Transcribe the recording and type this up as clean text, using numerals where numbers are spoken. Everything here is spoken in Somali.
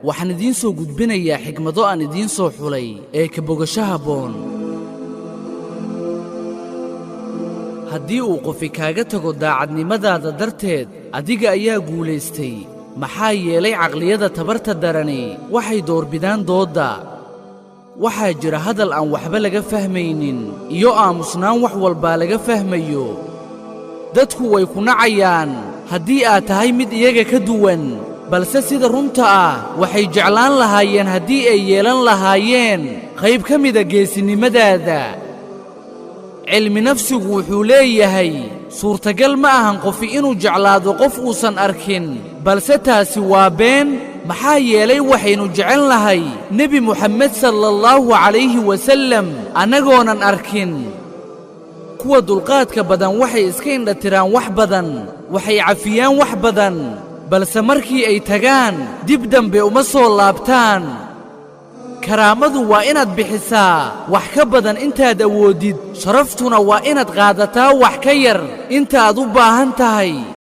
Waxaan idiin soo gudbinayaa xigmado aan idiin soo xulay ee ka bogasho habboon. Haddii uu qofi kaaga tago daacadnimadaada darteed, adiga ayaa guulaystay, maxaa yeelay caqliyada tabarta darani waxay doorbidaan doodda. Waxaa jira hadal aan waxba laga fahmaynin iyo aamusnaan wax walbaa laga fahmayo. Dadku way ku nacayaan haddii aad tahay mid iyaga ka duwan, balse sida runta ah waxay jeclaan lahaayeen haddii ay yeelan lahaayeen qayb ka mida geesinimadaada. Cilmi nafsigu wuxuu leeyahay suurtagal ma ahan qofi inuu jeclaado qof uusan arkin, balse taasi waa been, maxaa yeelay waxaynu jecel nahay Nebi Moxamed salallaahu calayhi wasallam annagoonan arkin. Kuwa dulqaadka badan waxay iska indhatiraan wax badan, waxay cafiyaan wax badan, balse markii ay tagaan dib dambe uma soo laabtaan. Karaamadu waa inaad bixisaa wax ka badan intaad awooddid, sharaftuna waa inaad qaadataa wax ka yar inta aad u baahan tahay.